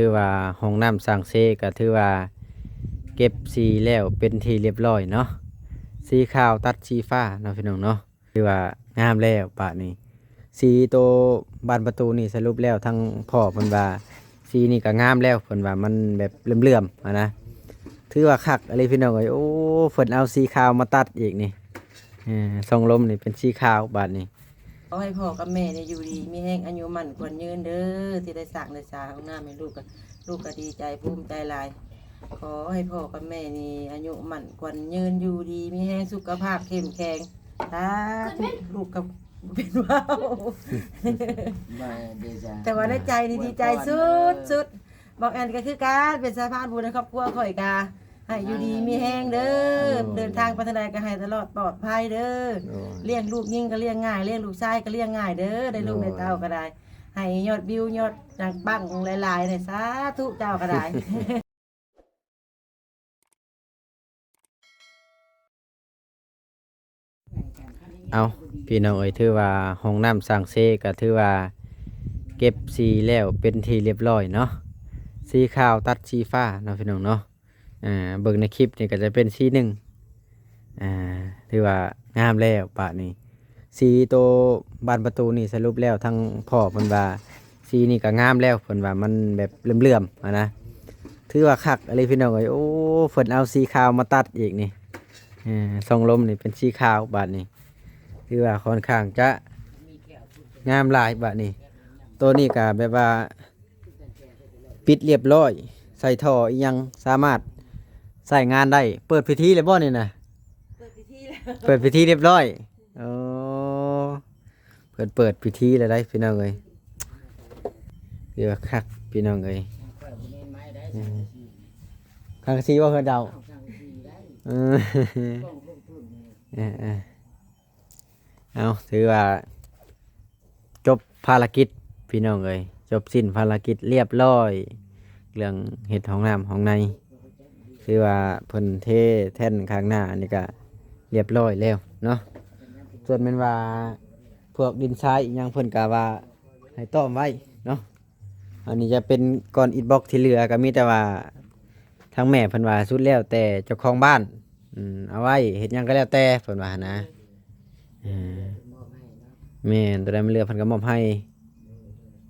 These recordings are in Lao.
ຖືວ່າຫ້ອງນ້ຳສ້າງເຊກະຖືວ່າເກັບສີແລ້ວເປັນທີ່ລຽບຮ້ອຍເນາະ, ສີຂາວຕັດສີຟ້າເນາະພີ່ນ້ອງເນາະ. ຖືວ່າງາມແລ້ວບາດນີ້. ສີໂຕບານປະຕູນີ້ສະຫຼຸບແລ້ວ ທາງພໍ່ເພິ່ນວ່າສີນີ້ກະງາມແລ້ວ ເພິ່ນວ່າມັນແບບເຫຼື້ອມໆຫັ້ນນະ. ຖືວ່າຄັກອີ່ຫຼີພີ່ນ້ອງເອີຍ. ໂອ້ ເພິ່ນເອົາສີຂາວມາຕັດອີກນີ້. ເອີ ຊ່ອງລົມນີ້ເປັນສີຂາວບາດນີ້. ຂໍໃຫ້ພໍ່ກັບແມ່ນີ້ຢູ່ດີມີແຮງ ອາຍຸໝັ້ນຂວັນຍືນເດີ ທີ່ໄດ້ສ້າງໄດ້ສາຫ້ອງນ້ຳໃຫ້ລູກ ກະ ລູກກະດີໃຈພູມໃຈຫຼາຍ. ຂໍໃຫ້ພໍ່ກັບແມ່ນີ້ອາຍຸໝັ້ນຂວັນຍືນ ຢູ່ດີມີແຮງ ສຸຂະພາບເຂັ້ມແຂງ ສາທຸ. ລູກກະເປັນເວົ້າ ແຕ່ວ່າໃນໃຈນີ້ດີໃຈສຸດໆ. ບອກແອນກະຄືກັນ ເປັນສະພານບຸນໃນຄອບຄົວຂ້ອຍກະ ໃຫ້ຢູ່ດີມີແຮງເດີ ໂອ້ຍ ເດີນທາງໄປທາງໃດກະໃຫ້ຕະຫຼອດປອດໄພເດີ. ໂອ້ຍ ລ້ຽງລູກຍິງກະລ້ຽງງ່າຍ ລ້ຽງລູກຊາຍກະລ້ຽງງ່າຍເດີ ໄດ້ລູກ ໂອ້ຍ ໄດ້ເຕົ້າກະໄດ້ ໃຫ້ຍອດວິວຍອດຫຍັງປັງຫຼາຍໆເດີ ສາທຸເຈົ້າກະໄດ້. ເອົາ ພີ່ນ້ອງເອີຍ ຖືວ່າຫ້ອງນ້ຳສ້າງເຊກະຖືວ່າເກັບສີແລ້ວເປັນທີ່ລຽບຮ້ອຍເນາະ, ສີຂາວຕັດສີຟ້າເນາະພີ່ນ້ອງເນາະ. ອ່າ ເບິ່ງໃນຄລິບນີ້ກະຈະເປັນສີໜຶ່ງ. ອ່າ ຖືວ່າງາມແລ້ວບາດນີ້. ສີໂຕບານປະຕູນີ້ສະຫຼຸບແລ້ວ ທາງພໍ່ເພິ່ນວ່າສີນີ້ກະງາມແລ້ວ ເພິ່ນວ່າມັນແບບເຫຼື້ອມໆຫັ້ນນະ. ຖືວ່າຄັກອີ່ຫຼີພີ່ນ້ອງເອີຍ. ໂອ້ ເພິ່ນເອົາສີຂາວມາຕັດອີກນີ້. ເອີ ຊ່ອງລົມນີ້ເປັນສີຂາວບາດນີ້. ຖືວ່າຄ່ອນຂ້າງຈະງາມຫຼາຍບາດນີ້. ໂຕນີ້ກະແບບວ່າ ປິດລຽບຮ້ອຍ ໃສ່ທໍ່ອີ່ຫຍັງ ສາມາດໃຊ້ງານໄດ້. ເປີດພິທີແລ້ວບໍ່ນີ້ນະ? ເປີດພິທີແລ້ວ ເປີດພິທີລຽບຮ້ອຍ. ໂອ້ ເພິ່ນເປີດພິທີແລ້ວໄດ໋ພີ່ນ້ອງເອີຍ. ຖືວ່າຄັກພີ່ນ້ອງເອີຍ. ເອີ ສັງກະສີບໍ່ເຮືອນເຈົ້າ? ເອີ ເອີ ເອີ. ເອົາ ຖືວ່າຈົບພາລະກິດພີ່ນ້ອງເອີຍ, ຈົບສິ້ນພາລະກິດລຽບຮ້ອຍ ເລື່ອງເຮັດຫ້ອງນ້ຳຫ້ອງໃນ. ຖືວ່າເພິ່ນເທແທ່ນຂ້າງໜ້ານີ້ກະລຽບຮ້ອຍແລ້ວເນາະ. ສ່ວນແມ່ນວ່າພວກດິນຊາຍອີ່ຫຍັງ ເພິ່ນກະວ່າໃຫ້ຕ້ອມໄວ້ເນາະ. ອັນນີ້ຈະເປັນກ້ອນອິດບັອກທີ່ເຫຼືອ ກະມີແຕ່ວ່າທາງແມ່ເພິ່ນວ່າສຸດແລ້ວແຕ່ເຈົ້າຂອງບ້ານ ອືມ ເອົາໄວ້ເຮັດຫຍັງກະແລ້ວແຕ່ ເພິ່ນວ່າຫັ້ນນະ. ເອີ ແມ່ນ ໂຕໃດມັນເຫຼືອເພິ່ນກະມອບໃຫ້.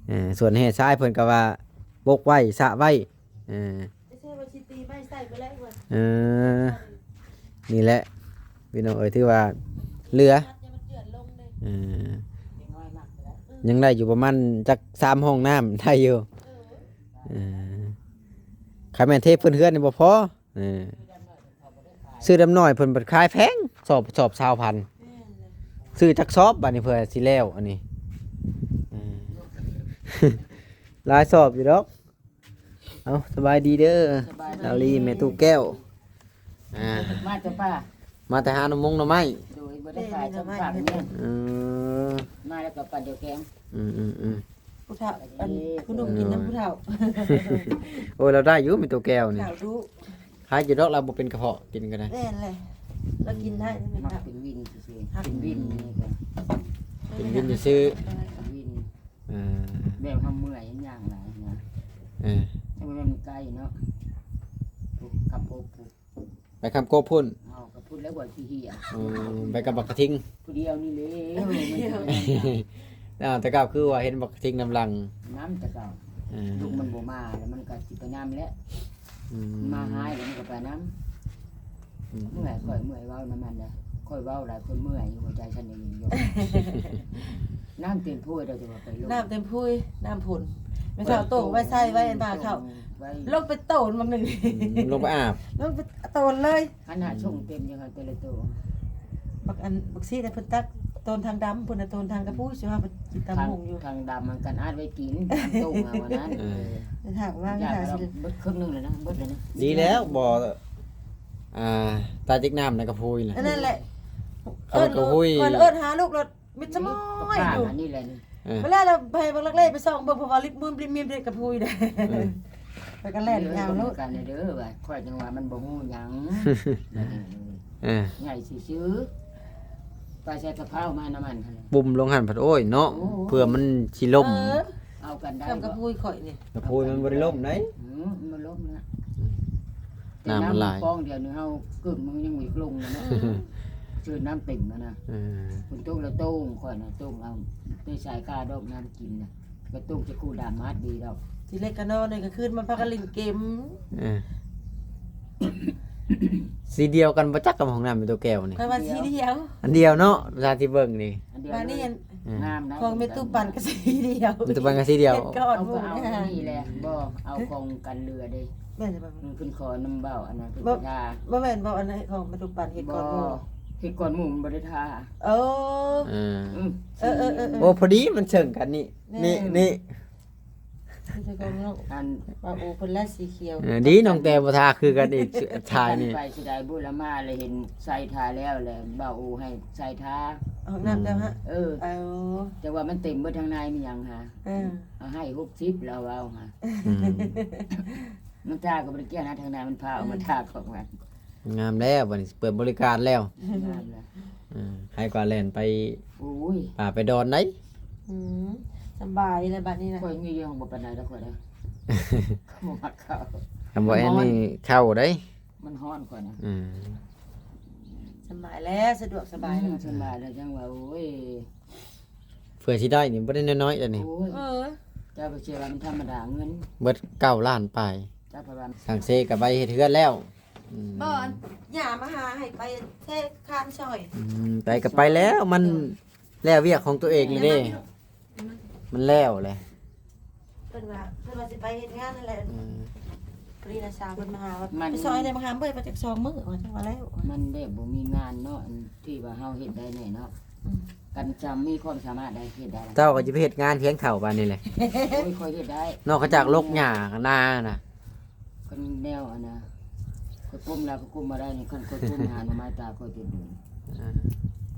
ເອີ ສ່ວນແຮ່ຊາຍເພິ່ນກະວ່າປົກໄວ້ ສະໄວ້. ເອີ ເອີ ນີ້ແຫຼະພີ່ນ້ອງເອີຍ ຖືວ່າເຫຼືອ ເອີ ຍັງໄດ້ຢູ່ປະມານຈັກສາມຫ້ອງນ້ຳໄດ້ຢູ່. ເອີ ຄັນແມ່ນເທພື້ນເຮືອນນີ້ບໍ່ພໍ. ເອີ ຊື້ດຳໜ້ອຍເພິ່ນບັດຂາຍແພງ ສອບ ສອບຊາວພັນ. ຊື້ຈັກສອບບາດນີ້ເພື່ອຊິແລ້ວອັນນີ້. ເອີ ຫຼາຍສອບຢູ່ດອກ. ເອົາ ສະບາຍດີເດີ ສະບາຍດີ ສາວລີ ແມ່ຕູ້ແກ້ວ. ອ່າ ມາແຕ່ປ່າ ມາແຕ່ຫາໜໍ່ມົງໜໍ່ໄມ້. ໂດຍ ບໍ່ໄດ້ຂາຍ ເອີ ມາແລ້ວກະປັ່ນດຽວແກງ. ອືມໆໆ ຜູ້ເຖົ້າ ອັນ ຜູ້ໜຸ່ມກິນນຳຜູ້ເຖົ້າ. ໂອ້ຍ ລາວໄດ້ຢູ່ແມ່ຕູ້ແກ້ວນີ້ ຂາຍຢູ່ດອກ ລາວບໍ່ເປັນກະເພາະ ກິນກະໄດ້. ແມ່ນແຫຼະ ລາວກິນໄດ້ ມັກເປັນວິນຊື່ໆ ເປັນວິນນີ້ກະ ເປັນວິນຊື່ໆ ເປັນວິນ. ເອີ ແບບເຮົາເມື່ອຍຍ່າງຫຼາຍນະ. ເອີ ແຕ່ວ່າມັນໄກເນາະ ໄປຄຳກົບພຸ້ນ ໄປຄຳກົບພຸ້ນ. ເຮົາກະພຸ້ນແລ້ວວ່າຂີ້ເຫຍ. ອືມ ໄປກັບບັກກະທິງ ຜູ້ດຽວນີ້ເລີຍ. ອ້າວ ແຕ່ເກົ່າຄືວ່າເຫັນບັກກະທິງນຳຫຼັງ ນຳແຕ່ເກົ່າ. ເອີ ລູກມັນບໍ່ມາ ແລ້ວມັນກະຊິໄປນຳແຫຼະ. ອືມ ມາຫາຍແລ້ວມັນກະໄປນຳ. ອືມ ເມື່ອຍ ຂ້ອຍເມື່ອຍເວົ້ານຳມັນເດ້ ຂ້ອຍເວົ້າຫຼາຍ ຂ້ອຍເມື່ອຍ ຫົວໃຈຊັ້ນເອງຢູ່. ນ້ຳເຕັມພວຍ ເຈົ້າຈະວ່າໄປລົງ ນ້ຳເຕັມພວຍ ນ້ຳຝົນ. ແມ່ເຖົ້າໂຕ້ໄວ້ໃສ່ໄວ້ ອັນບາເຂົ້າ ລົງໄປໂຕນບັກໜຶ່ງ. ອືມ ລົງໄປອາບ ລົງໄປໂຕນເລີຍ. ອັນນ່າ ຊົງເຕັມຢູ່ຫັ້ນແຕ່ລະໂຕ. ບັກອັນ ບັກຊີນະ ເພິ່ນຕັກໂຕນທາງດຳ ພຸ້ນນະ ໂຕນທາງກະພຸ້ຍ ຊິວ່າໄປກິນຕຳບັກຫຸ່ງຢູ່ ທາງດຳມັນກັນອາດໄວ້ກິນ ໂຕງເອົາອັນນັ້ນ. ເອີ ຖາມວ່າ ເບິດເຄິ່ງໜຶ່ງແລ້ວນະ ເບິດແລ້ວນະ. ດີແລ້ວ ບໍ່ ອ່າ ຕາຈິກນ້ຳໃນກະພຸ້ຍນະ. ອັນນັ້ນແຫຼະ ເອີ້ນກະພຸ້ຍ ເອີ້ນຫາລູກ ມິດສະໝອຍຢູ່ ອັນນີ້ແຫຼະນີ້. ເອີ ເວລາລາວໄປບັກລັກເລ່ໄປສ່ອງເບິ່ງ ເພາະວ່າລິບມຸມລິບມິມເຮັດກະພຸ້ຍໄດ້. ເອີ ໄປກະແລ່ນຍາວໂລດ ກັນເດີວ່າ ຂ້ອຍຈັ່ງວ່າມັນບໍ່ຮູ້ຫຍັງ. ເອີ ໃຫຍ່ຊື່ໆ ໄປໃສ່ກະເພົາມານຳມັນຫັ້ນ ປຸ້ມລົງຫັ້ນພັດ ໂອ້ຍເນາະ ໂອ້ຍ ເພື່ອມັນຊິລົ້ມ. ເອີ ເອົາກັນໄດ້ ເຄື່ອງກະພຸ້ຍຂ້ອຍນີ້ ກະພຸ້ຍມັນບໍ່ໄດ້ລົ້ມໄດ໋ ອືມ ມັນບໍ່ລົ້ມນະ ອືມ ແຕ່ນ້ຳມັນຫຼາຍ ນ້ຳມັນປ່ອງດຽວນີ້ເຮົາເກີບມັນຍັງບໍ່ຢາກລົງນະເນາະ ເຊີນນ້ຳເຕັມຫັ້ນນະ ເອີ ຝົນຕົກແລ້ວໂຕ່ງ ຂ້ອຍນະໂຕ່ງເອົາ ໄດ້ສາຍກາດອກນ້ຳກິນນະ ກະໂຕ່ງຈະກູດາມາດດີດອກ ທີແລກກະນອນໃນກາງຄືນມັນພາກັນຫຼິ້ນເກມ ເອີ ສີດຽວກັນບໍ່ຈັກກັບຫ້ອງນ້ຳແມ່ຕູ້ແກ້ວນີ້ ຂ້ອຍວ່າສີດຽວ ອັນດຽວເນາະ ເວລາທີ່ເບິ່ງນີ້ ອັນດຽວ ບາດນີ້ ເອີ ງາມນະ ຂອງແມ່ຕູ້ປັນກະສີດຽວ ແມ່ຕູ້ປັນກະສີດຽວ ເຮັດກ່ອນໝູ່ ເອົາ ນີ້ແຫຼະ ບໍ່ເອົາຂອງກັນເຫຼືອເດ້ ແມ່ນບໍ່ ເພິ່ນຂໍນຳເບົາອັນນັ້ນ ເພິ່ນບໍ່ ບໍ່ແມ່ນບໍ່ ອັນນັ້ນຂອງແມ່ຕູ້ປັນເຮັດກ່ອນໝູ່ ບໍ່ ເຮັດກ່ອນໝູ່ມັນບໍ່ໄດ້ທາ ໂອ້ ເອີ ເອີ ເອີ ເອີ ເອີ ໂອ້ ພໍດີມັນເຊິ່ງກັນນີ້ ແມ່ນ ນີ້ ນີ້ ເຈົ້າຂອງນ້ອງ ອັນ ວ່າໂອ້ ເພິ່ນລະສີຂຽວ ເອີ ດີນ້ອງແຕ່ບໍ່ທາຄືກັນອີກ ຊາຍນີ້ ໄປຊິໄດ້ບຸລະມາລະເຫັນໃສ່ທາແລ້ວແຫຼະ ບ່າວໂອໃຫ້ໃສ່ທາ ຫ້ອງນ້ຳເຈົ້າຫະ ເອີ ເອົາ ແຕ່ວ່າມັນເຕັມເບິດທາງໃນມີຫຍັງຫາ ເອີ ເອົາໃຫ້ຫົກສິບລາວເວົ້າຫາ ອືມ ມັນທາກໍບໍ່ໄດ້ກ່ຽວນະ ທາງໃນມັນພາອອກມາ ອືມ ທາຂອງມັນ ງາມແລ້ວ ບັດນີ້ເປີດບໍລິການແລ້ວ ງາມແລ້ວ ເອີ ໃຫ້ກວ່າແລ່ນໄປ ໂອ້ຍ ປ່າໄປດອນໄດ໋ ອືມ ສະບາຍແລ້ວບັດນີ້ນະ ຂ້ອຍມີຢູ່ຫ້ອງບໍ່ປານໃດດອກຂ້ອຍເດີ ບໍ່ມັກເຂົ້າ ຄັນບໍ່ແອນນີ້ເຂົ້າໄດ໋ ມັນຮ້ອນຂ້ອຍນະ ອືມ ສະບາຍແລ້ວ ສະດວກສະບາຍ ອືມ ແລ້ວ ສະບາຍແລ້ວ ຈັ່ງວ່າ ໂອ້ຍ ເພື່ອຊິໄດ້ນີ້ບໍ່ໄດ້ນ້ອຍໆເດ້ນີ້ ໂອ້ຍ ເອີ ເຈົ້າໄປເຊື່ອວ່າມັນທຳມະດາເງິນ ເບິດເກົ້າລ້ານປາຍ ເຈົ້າໄປວ່າ ສັງເສກະໄປເຮັດເຮືອນແລ້ວ ອືມ ບໍ່ ອັນ ຍ່າມາຫາໃຫ້ໄປເທຄານຊ່ອຍ ອືມ ໄປກະໄປແລ້ວ ມັນແລ້ວວຽກຂອງຕົວເອງແລ້ວເດ້ ມັນແລ້ວແຫຼະ ເພິ່ນວ່າ ເພິ່ນວ່າຊິໄປເຮັດງານນັ້ນແຫຼະ ອືມ ພໍດີນ້າສາວເພິ່ນມາຫາວ່າ ມັນ ໄປຊ່ອຍແດ່ ມາຫາເບິ່ງໄປຈັກສອງມື້ວ່າ ຈັ່ງວ່າແລ້ວ ມັນໄດ້ບໍ່ມີງານເນາະ ອັນທີ່ວ່າເຮົາເຮັດໄດ້ແນ່ເນາະ ອືມ ກັນຈຳມີຄວາມສາມາດໄດ້ເຮັດໄດ້ ເຈົ້າກໍຈະໄປເຮັດງານພຽງເຖົ້າປານນີ້ແຫຼະ ໂອ້ຍ ຂ້ອຍເຮັດໄດ້ ນອກຈາກລົກຫຍ້ານານະ ຄັນແນວອັນນະ ຂ້ອຍກົ້ມແລ້ວ ຂ້ອຍກົ້ມບໍ່ໄດ້ນີ້ ຄັນຂ້ອຍກົ້ມຫາໜໍ່ໄມ້ຕາຂ້ອຍຈົນໂດນ ອ່າ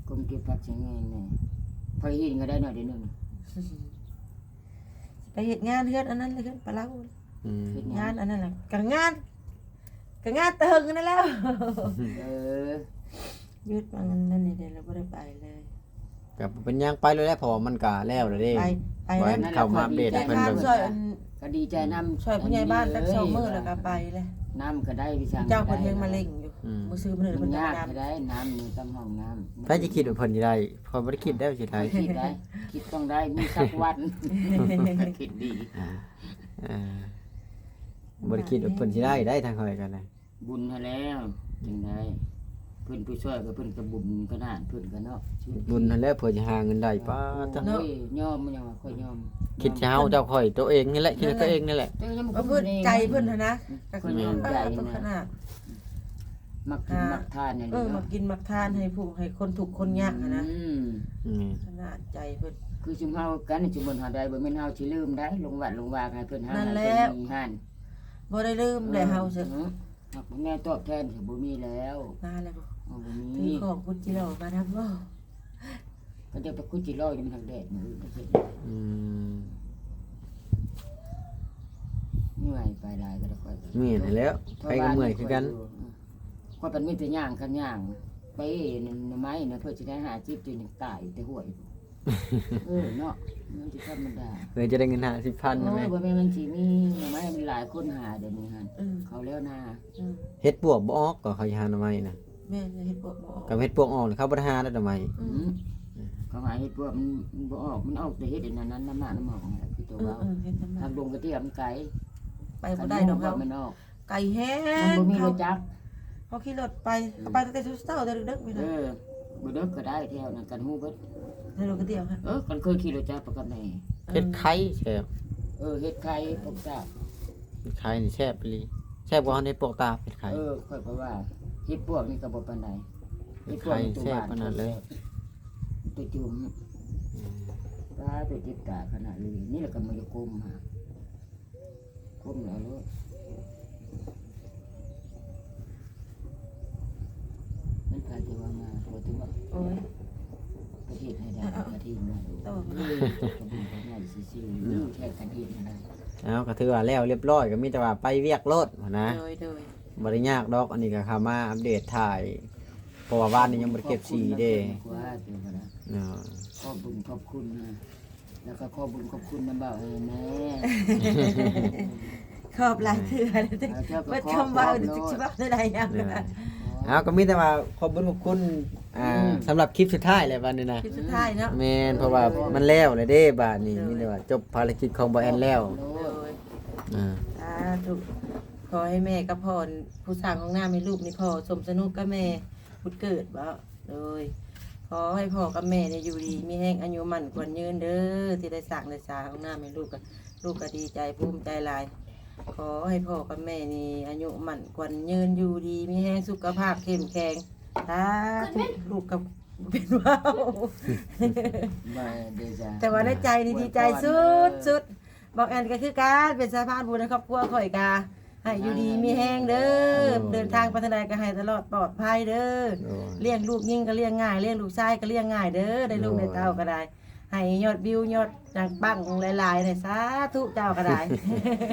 ກົ້ມເກັບຜັກໃສ່ແຍງແດ່ ໄປເຮັດກໍໄດ້ໜ້ອຍດຽວໜຶ່ງ ໄປເຮັດງານເຮືອນອັນນັ້ນເລີຍ ເຮືອນປາເລົາ ອືມ ເຮັດງານອັນນັ້ນແຫຼະ ກະງານ ກະງານແຕ່ເຫິງນັ້ນແຫຼ້ວ ເອີ ຢຸດວ່າງນັ້ນນີ້ແຫຼະ ແລ້ວບໍ່ໄດ້ໄປເລີຍ ກໍບໍ່ເປັນຫຍັງ ໄປໂລດແຫຼະ ເພາະວ່າມັນກໍແລ້ວແລ້ວເດ້ ໄປ ໄປ ບໍ່ໃຫ້ ແລ້ວ ເຂົ້າມາອັບເດດໃຫ້ເພິ່ນເບິ່ງ ກໍດີໃຈນຳ ຊ່ອຍຜູ້ໃຫຍ່ບ້ານຈັກສອງມື້ແລ້ວກໍໄປແລ້ວ ນ້ຳກໍໄດ້ ວິຊາ ເຈົ້າເພິ່ນຍັງມາເລັ່ງຢູ່ ອືມ ມື້ຊື່ມື້ນີ້ ມັນຍາກແທ້ໃດ໋ ນ້ຳນີ້ກັບຫ້ອງນ້ຳ ໃຜຈະຄິດວ່າເພິ່ນຊິໄດ້ ຂ້ອຍບໍ່ໄດ້ຄິດໄດ້ວ່າຊິໄດ້ ຂ້ອຍຄິດໄດ້ ຄິດຕ້ອງໄດ້ ມີສັກວັນ ຄິດດີ ອ່າ ເອີ ບໍ່ໄດ້ຄິດວ່າເພິ່ນຊິໄດ້ ໄດ້ທາງຂ້ອຍກໍໄດ້ ບຸນຫັ້ນແລ້ວຈຶ່ງໄດ້ ເພິ່ນຜູ້ຊ່ອຍກໍເພິ່ນກໍບຸນຂະໜາດເພິ່ນກໍເນາະ ບຸນຫັ້ນແຫຼະ ເພື່ອຈະຫາເງິນໄດ້ ປ້າດ ໂອ້ຍ ຍອມ ຍັງວ່າຂ້ອຍຍອມ ຄິດຈະເອົາເຈົ້າຂ້ອຍ ໂຕເອງນີ້ແຫຼະ ຄິດແຕ່ໂຕເອງນີ້ແຫຼະ ເອີ ເພິ່ນໃຈເພິ່ນຫັ້ນນະ ຂ້ອຍຍອມໃຈນະ ຂະໜາດ ມັກກິນມັກທານນີ້ ເອີ ເນາະ ມັກກິນມັກທານໃຫ້ຜູ້ ໃຫ້ຄົນທຸກຄົນຍາກຫັ້ນນະ ອືມ ຂະໜາດໃຈເພິ່ນ ຄືຊຸມເຮົາກັນ ສົມມຸດເຮົາໄດ້ ບໍ່ແມ່ນເຮົາຊິລືມໄດ້ ລົງວັດລົງວາໃຫ້ເພິ່ນຫັ້ນ ນັ້ນແຫຼະ ໃຫ້ເພິ່ນມີຫັ້ນ ບໍ່ໄດ້ລືມແຫຼະເຮົາ ເອີ ຫາກແນວຕອບແທນກໍບໍ່ມີແລ້ວ ມາແລ້ວບໍ່ ເຮົາບໍ່ມີ ຖືຂອງຄຸດຈິລໍມານຳບໍ່ ກໍຈະໄປຂຸດຈິລໍຢູ່ມັນທັງແດດມື້ອື່ນກໍເຮັດ ອືມ ເມື່ອຍໄປຫຼາຍກໍໄດ້ຂ້ອຍ ແມ່ນແລ້ວ ໄປກໍເມື່ອຍຄືກັນ ຂ້ອຍປານມີແຕ່ຍ່າງກັນຍ່າງ ໄປໜໍ່ໄມ້ນະ ເພື່ອຊິໄດ້ຫ້າສິບ ຈົນຕາຍແຕ່ຫ້ວຍ ເອີເນາະ ມັນຊິທຳມະດາ ເພື່ອຈະໄດ້ເງິນຫ້າສິບພັນ ໂອ້ຍ ແມ່ນບໍ່ ບໍ່ແມ່ນມັນຊິມີໜໍ່ໄມ້ ມັນຫຼາຍຄົນຫາດຽວນີ້ຫັ້ນ ເອີ ເຂົາແລ້ວນາ ເອີ ເຫັດປວກບໍ່ອອກ ກໍເຂົາຊິຫາໜໍ່ໄມ້ນະ ແມ່ນ ເຫັດປວກບໍ່ອອກ ກໍເຫັດປວກອອກ ເຂົາບໍ່ໄດ້ຫາແລ້ວໜໍ່ໄມ້ ອືມ ເຂົາຫາເຫັດປວກ ມັນ ມັນບໍ່ອອກ ມັນອອກແຕ່ເຫັດອັນນັ້ນ ນ້ຳໝາກນ້ຳໝອກຫັ້ນແຫຼະ ຄືຕົວເວົ້າ ເອີ ເຫັດນ້ຳໝາກ ທາງດົງກະເຕີຍມັນໄກ ໄປບໍ່ໄດ້ດອກ ມັນອອກ ໄກແຮງ ມັນບໍ່ມີລົດຈັກ ເຮົາຂີ່ລົດໄປ ອືມ ເຮົາໄປຕັ້ງແຕ່ເຊົ້າໆ ແຕ່ດຶກໆ ເອີ ບໍ່ດຶກກໍໄດ້ແຖວນັ້ນ ກັນຮູ້ເບິດ ໃນລົດກະເຕີຍ ເອີ ກັນເຄີຍຂີ່ລົດຈັກໄປກັບແມ່ ເອີ ເຫັດໄຂ່ແຊບ ເອີ ເຫັດໄຂ່ພວກເຈົ້າ ເຫັດໄຂ່ນີ້ແຊບອີ່ຫຼີ ແຊບກວ່າເຫັດປວກຕາ ເຫັດໄຂ່ ເອີ ຂ້ອຍກໍວ່າ ເຫັດປວກນີ້ກໍບໍ່ປານໃດ ເຫັດໄຂ່ແຊບຂະໜາດເລີຍ ຕົວຈຸ່ມ ອືມ ປາ ຕົວຈິບຕາຂະໜາດເລີຍ ນີ້ລະກໍມາຢາກົມຫາ ກົ້ມເອົາໂລດ ມັນພາແຕ່ວ່າມາ ບໍ່ຖືວ່າ ໂອ້ຍ ປະເທດໃຫ້ໄດ້ ເອົາ ປະເທດມາໂລດ ເອີ ເອີ ກະບຸນຂະໃຫຍ່ຊື່ໆ ແທ້ກັນເຮັດຫັ້ນນະ ເອົາ ກໍຖືວ່າແລ້ວລຽບຮ້ອຍ ກໍມີແຕ່ວ່າໄປວຽກໂລດຫັ້ນນະ ໂດຍ ໂດຍ ບໍ່ໄດ້ຍາກດອກ ອັນນີ້ກໍເຂົ້າມາອັບເດດຖ່າຍ ເພາະວ່າວານນີ້ຍັງບໍ່ໄດ້ເກັບສີເດ້ ຂອບຄຸນນະ ຂອບບຸນຂອບຄຸນນະ ແລ້ວກໍຂໍບຸນຂອບຄຸນນຳບ່າວແອນແດ່. ຂອບຫຼາຍເທື່ອ ເອີ ເຈົ້າກໍ ເບິດຄຳເວົ້າ ຂອບ ຂອບໂລດ ຊິເວົ້າໄດ້ຫຼາຍຢ່າງ. ເອີ ເອົາ ກໍມີແຕ່ວ່າຂອບບຸນຂອບຄຸນ ອ່າ ອືມ ສຳລັບຄລິບສຸດທ້າຍແຫຼະບາດນີ້ນະ. ຄລິບສຸດທ້າຍເນາະ. ແມ່ນ ເພາະວ່າ ເອີ ມັນແລ້ວແລ້ວເດ້ບາດນີ້. ໂດຍ ມີແຕ່ວ່າຈົບພາລະກິດຂອງບ່າວແອນແລ້ວ. ໂດຍ ອ່າ ສາທຸ ຂໍໃຫ້ແມ່ກັບພໍ່ ຜູ້ສ້າງຫ້ອງນ້ຳໃຫ້ລູກນີ້ ພໍ່ສົມສະໜຸກກັບແມ່ ພຸດເກີດບໍ? ໂດຍ ຂໍໃຫ້ພໍ່ກັບແມ່ນີ້ຢູ່ດີມີແຮງ ອາຍຸໝັ້ນຂວັນຍືນເດີ ທີ່ໄດ້ສ້າງໄດ້ສາຫ້ອງນ້ຳໃຫ້ລູກ ກະ ລູກກະດີໃຈພູມໃຈຫຼາຍ. ຂໍໃຫ້ພໍ່ກັບແມ່ນີ້ອາຍຸໝັ້ນຂວັນຍືນ ຢູ່ດີມີແຮງ ສຸຂະພາບເຂັ້ມແຂງ. ສາທຸ ລູກກະເປັນເວົ້າ ແຕ່ວ່າໃນໃຈນີ້ດີໃຈສຸດໆ. ບ່າວແອນກໍຄືກັນ ເປັນສະພານບຸນໃນຄອບຄົວຂ້ອຍກະ ໃຫ້ຢູ່ດີມີແຮງເດີ. ໂອ້ຍ ເດີນທາງໄປທາງໃດກໍໃຫ້ຕະຫຼອດປອດໄພເດີ. ໂອ້ຍ ລ້ຽງລູກຍິງກໍລ້ຽງງ່າຍ ລ້ຽງລູກຊາຍກໍລ້ຽງງ່າຍເດີ. ໄດ້ລູກ ໂອ້ຍ ໄດ້ເຕົ້າກໍໄດ້ ໃຫ້ຍອດວິວຍອດຫຍັງປັງຫຼາຍໆແດ່. ສາທຸ ເຈົ້າກໍໄດ້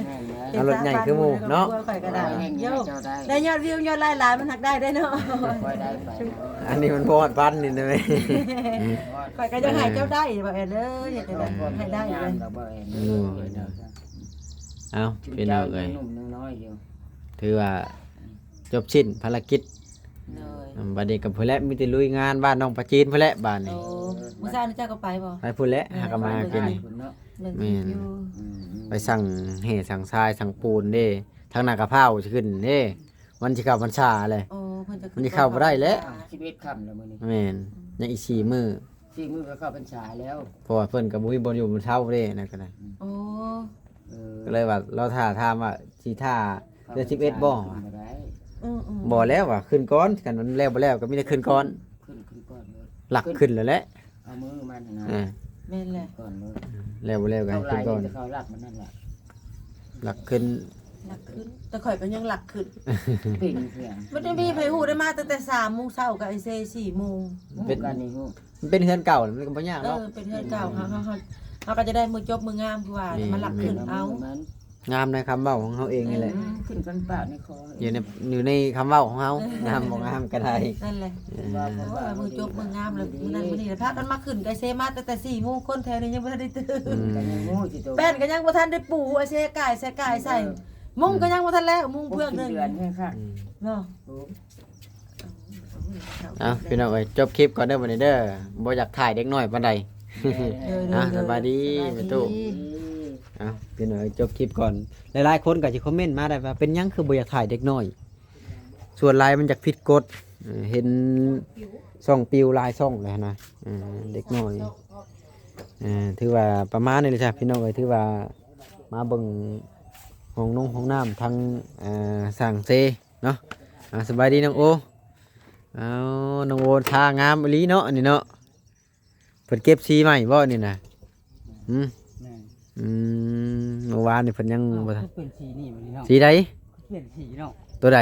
ແມ່ນແລ້ວ ເປັນສະພານບຸນໃນຄອບຄົວຂ້ອຍກໍໄດ້. ໂອ້ຍ ໂຢ ໄດ້ຍອດວິວຍອດຫຼາຍໆ ມັນຮັກໄດ້ເດ້ເນາະ. ອັນນີ້ມັນບໍ່ຮອດພັນນີ້ນະແມ່. ຂ້ອຍກໍຢາກໃຫ້ເຈົ້າໄດ້ ບ່າວແອນເອີຍ ເຮັດຈັ່ງໃດໃຫ້ໄດ້ເລີຍ. ໂອ້ຍ ເອົາ ພີ່ນ້ອງເອີຍ ຖືວ່າຈົບສິ້ນພາລະກິດ. ໂດຍ ອືມ ບາດນີ້ກໍພຸ້ນແຫຼະ ມີແຕ່ລຸຍງານບ້ານນ້ອງປາຈີນພຸ້ນແຫຼະບາດນີ້. ໂອ້ ມື້ເຊົ້ານີ້ເຈົ້າກໍໄປບໍ່? ໄປພຸ້ນແຫຼະ ແມ່ນ ຫາກໍມາກິນ. ໄປພຸ້ນເນາະ. ແມ່ນ ອືມ ໄປສັ່ງແຮ່ ສັ່ງຊາຍ ສັ່ງປູນເດ້ ທາງໜ້າກະພ້າວຊິຂຶ້ນເດ້ ວັນຊິເຂົ້າພັນສາແຫຼະ. ໂອ້ ເພິ່ນຈະຂຶ້ນ ມັນຊິເຂົ້າບໍ່ໄດ້ແຫຼະ. ສິບເອັດຄ່ຳແລ້ວມື້ນີ້. ແມ່ນ ຍັງອີກສີ່ມື້ ສີ່ມື້ກໍເຂົ້າພັນສາແລ້ວ ເພາະວ່າເພິ່ນກໍບໍ່ມີບ່ອນຢູ່ບ່ອນເຊົາເດ້ ນັ້ນກໍໄດ້. ໂອ້ ເອີ ກໍເລີຍວ່າ ລາວຖ້າຖາມວ່າຊິຖ້າເດືອນສິບເອັດບໍ່? ບໍ່ໄດ້ ອືມໆ ບໍ່ແລ້ວວ່າ ຂຶ້ນກ່ອນ ຄັນມັນແລ້ວບໍ່ແລ້ວກໍມີແຕ່ຂຶ້ນກ່ອນ. ຂຶ້ນ ຂຶ້ນກ່ອນເລີຍ ຫຼັກຂຶ້ນແລ້ວແຫຼະ ເອົາມືມັນນະ. ອ່າ ແມ່ນແຫຼະ ກ່ອນເລີຍ ແລ້ວບໍ່ແລ້ວກໍໃຫ້ຂຶ້ນກ່ອນ. ເຂົາຫຼັກມັນນັ້ນແຫຼະ ຫຼັກຂຶ້ນ ຫຼັກຂຶ້ນ ແຕ່ຂ້ອຍກໍຍັງຫຼັກຂຶ້ນ. ເປັນຫຍັງ? ມັນຈະມີໃຜຮູ້ໄດ້ ມາຕັ້ງແຕ່ສາມໂມງເຊົ້າກັບໄອ້ເຊສີ່ໂມງ. ເປັນ ມັນເປັນເຮືອນເກົ່າ ມັນກໍບໍ່ຍາກດອກ. ເອີ ເປັນເຮືອນເກົ່າ ເຮົາ ເຮົາ ເຮົາ ເຮົາກໍຈະໄດ້ມື້ຈົບມື້ງາມ ຄືວ່າ ແມ່ນ ມາຫຼັກຂຶ້ນເອົາ. ງາມໃນຄຳເວົ້າຂອງເຮົາເອງນີ້ແຫຼະ. ເອີ ຂຶ້ນກັນປາກໃນຄໍ ຢູ່ໃນ ຢູ່ໃນຄຳເວົ້າຂອງເຮົາ. ງາມບໍ່ງາມກໍໄດ້ ນັ້ນແຫຼະ. ເອີ ມື້ຈົບມື້ງາມແລ້ວ ມື້ນັ້ນມື້ນີ້ ພາກັນມາຂຶ້ນໄກເຊ ມາຕັ້ງແຕ່ສີ່ໂມງ ຄົນແຖວນີ້ຍັງບໍ່ທັນໄດ້ຕື່ນ. ອືມ ແປ້ນກໍຍັງບໍ່ທັນໄດ້ປູ ເຊກາຍ ເຊກາຍໃສ່. ເອີ ມຸງກໍຍັງບໍ່ທັນແລ້ວ ມຸງເພື່ອງໜຶ່ງ ເນາະ. ເອົາ ພີ່ນ້ອງເອີຍ ຈົບຄລິບກ່ອນເດີບັດນີ້ເດີ ບໍ່ຢາກຖ່າຍເດັກນ້ອຍປານໃດ. ໂດຍ ໂດຍ ອ່ະ ໂດຍ ສະບາຍດີ ສະບາຍດີ ແມ່ຕູ້. ເອົາ ພີ່ນ້ອງເອີຍ ຈົບຄລິບກ່ອນ. ຫຼາຍໆຄົນກໍຊິຄອມເມັນມາໄດ້ວ່າ ເປັນຫຍັງຄືບໍ່ຢາກຖ່າຍເດັກນ້ອຍ? ສ່ວນຫຼາຍມັນຢາກຜິດກົດ. ເອີ ເຫັນຊ່ອງປິວຫຼາຍຊ່ອງແລ້ວນະ ເອີ ເດັກນ້ອຍ. ເອີ ຖືວ່າປະມານນີ້ແຫຼະຈ້ະ ພີ່ນ້ອງເອີຍ ຖືວ່າມາເບິ່ງຫ້ອງນົງຫ້ອງນ້ຳທາງ ເອີ ຊ່າງເຊເນາະ. ອ່າ ສະບາຍດີນ້ອງໂອ. ເອົາ ນ້ອງໂອ ທ່າງາມອີ່ຫຼີເນາະ ອັນນີ້ເນາະ. ເພິ່ນເກັບສີໃໝ່ບໍ່ນີ້ນະ? ຫືມ? ແມ່ນ ອືມ ເມື່ອວານນີ້ເພິ່ນຍັງ ອ້າວ ບໍ່ທັນ ຄືເປັນສີນີ້ບັດນີ້ເນາະ. ສີໃດ? ຄືປ່ຽນສີເນາະ. ໂຕໃດ?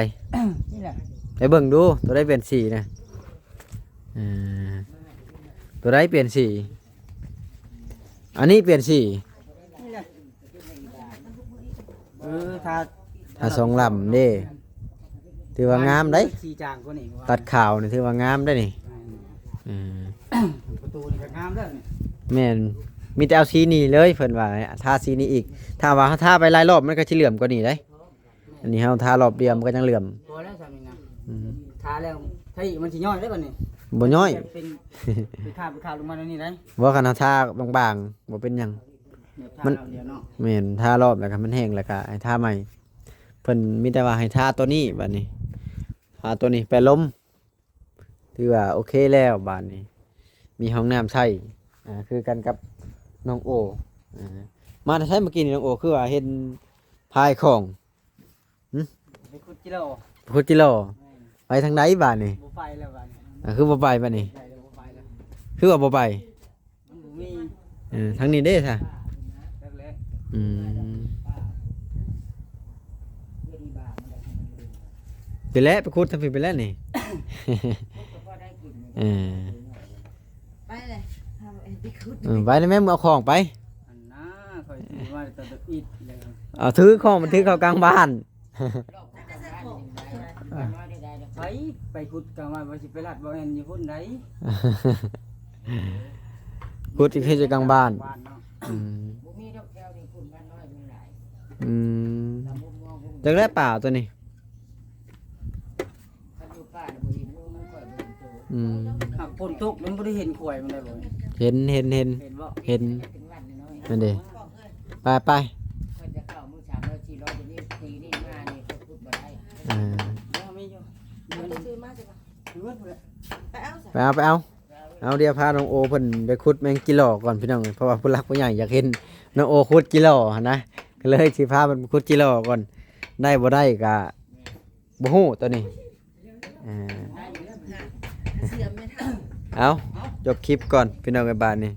ນີ້ແຫຼະ ໄປເບິ່ງດູ ໂຕໃດປ່ຽນສີນະ? ເອີ ໂຕໃດປ່ຽນສີ? ອັນນີ້ປ່ຽນສີ ນີ້ແຫຼະ. ເອີ ຖ້າ ຖ້າສອງລຳເດ້ ຖືວ່າງາມໄດ໋. ສີຈາງກວ່ານີ້ ຕັດຂາວນີ້ຖືວ່າງາມໄດ໋ນີ້. ແມ່ນ ເອີ ປະຕູນີ້ກໍງາມແລ້ວນີ້. ແມ່ນ ມີແຕ່ເອົາສີນີ້ເລີຍ ເພິ່ນວ່າ ທາສີນີ້ອີກ. ຖ້າວ່າເຮົາທາໄປຫຼາຍລອບ ມັນກໍຊິເຫຼື້ອມກວ່ານີ້ໄດ໋. ອັນນີ້ເຮົາທາລອບດຽວ ມັນກໍຍັງເຫຼື້ອມ. ພໍແລ້ວຊ່ຳນີ້ນະ. ອືມ ທາແລ້ວ ຖ້າອີກມັນຊິຍ້ອຍໄດ໋ບັດນີ້. ບໍ່ຍ້ອຍ ເປັນ ເປັນຄາບ ເປັນຄາບລົງມາແນວນີ້ໄດ໋. ບໍ່ ຄັນເຮົາທາບາງໆ ບໍ່ເປັນຫຍັງ. ມັນ ແມ່ນ ທາລອບແລ້ວກໍມັນແຫ້ງ ແລ້ວກໍໃຫ້ທາໃໝ່. ເພິ່ນມີແຕ່ວ່າໃຫ້ທາຕົວນີ້ບັດນີ້ ທາຕົວນີ້ແປະລົມ ຖືວ່າໂອເຄແລ້ວບາດນີ້. ມີຫ້ອງນ້ຳໃຊ້ ອ່າ ຄືກັນກັບນ້ອງໂອ. ອ່າ ມາແຕ່ໃສເມື່ອກີ້ນີ້ນ້ອງໂອ? ຄືວ່າເຫັນພາຍຂອງ. ຫຶ? ໄປຂຸດຈິໂລ. ໄປຂຸດຈິໂລ. ແມ່ນ. ໄປທາງໃດບາດນີ້? ບໍ່ໄປແລ້ວບາດນີ້. ອ່າ ຄືບໍ່ໄປບາດນີ້? ບໍ່ໄປແລ້ວ ບໍ່ໄປແລ້ວ. ຄືວ່າບໍ່ໄປ? ມັນບໍ່ມີ. ເອີ ທາງນີ້ເດ້ຊະ? ຈັກແຫຼະ. ອືມ ນີ້ແຫຼະ ໄປຂຸດທາງພີ້ໄປແລ້ວນີ້. ເອີ ໄປເລີຍ ເອົາໄປຂຸດ. ເອີ ໄປນະແມ່ ເອົາຂອງໄປ. ອັນນ່າ ຂ້ອຍຖືມາແຕ່ຕອນອິດເລີຍ. ເອົາ ຖືຂອງ ມັນຖືເຂົ້າກາງບ້ານ. ໃຜ ໄປຂຸດກາງບ້ານ ວ່າຊິໄປລັດບໍ່ແມ່ນຢູ່ພຸ້ນໃດ. ຂຸດທີ່ຄືຢູ່ກາງບ້ານ. ບ້ານເນາະ. ອືມ ບໍ່ມີດອກແຖວນີ້ ພຸ້ນບ້ານນ້ອຍມັນຫຼາຍ ອືມ ຕາມມຸມມອງ ຈັກແລ້ວປາຕົວນີ້ ຄັນຢູ່ປ່ານະບໍ່ເຫັນ ມັນຂ້ອຍບໍ່ເຫັນໂຕ ອືມ ຫາກຝົນຕົກມັນບໍ່ໄດ້ເຫັນຂວາຍມັນໄດ້ບໍ່? ເຫັນ ເຫັນ ເຫັນ ເຫັນບໍ່? ເຫັນ ເປັນວັນນ້ອຍ ນັ້ນເດ້ ໄປ ໄປ ຂ້ອຍຈະເຂົ້າມື້ສາມຮ້ອຍສີ່ຮ້ອຍ ດຽວນີ້ປີນີ້ມານີ້ຂ້ອຍຂຸດບໍ່ໄດ້ ອ່າ ບໍ່ມີຢູ່ ເອົາແຕ່ຊື້ມາຊິວ່າ ຢູ່ເບິດພຸ້ນແຫຼະ ໄປເອົາຊະ ໄປເອົາ ໄປເອົາ ເອົາ ດຽວພານ້ອງໂອເພິ່ນໄປຂຸດແມງຈີຫຼໍ່ກ່ອນພີ່ນ້ອງ ເພາະວ່າຜູ້ຫຼັກຜູ້ໃຫຍ່ຢາກເຫັນນ້ອງໂອຂຸດຈີຫຼໍ່ຫັ້ນນະ ກໍເລີຍຊິພາເພິ່ນໄປຂຸດຈີຫຼໍ່ກ່ອນ ໄດ້ບໍ່ໄດ້ກະບໍ່ຮູ້ຕອນນີ້ ອ່າ ເອົາ ຈົບຄລິບກ່ອນພີ່ນ້ອງເອີຍ ບາດນີ້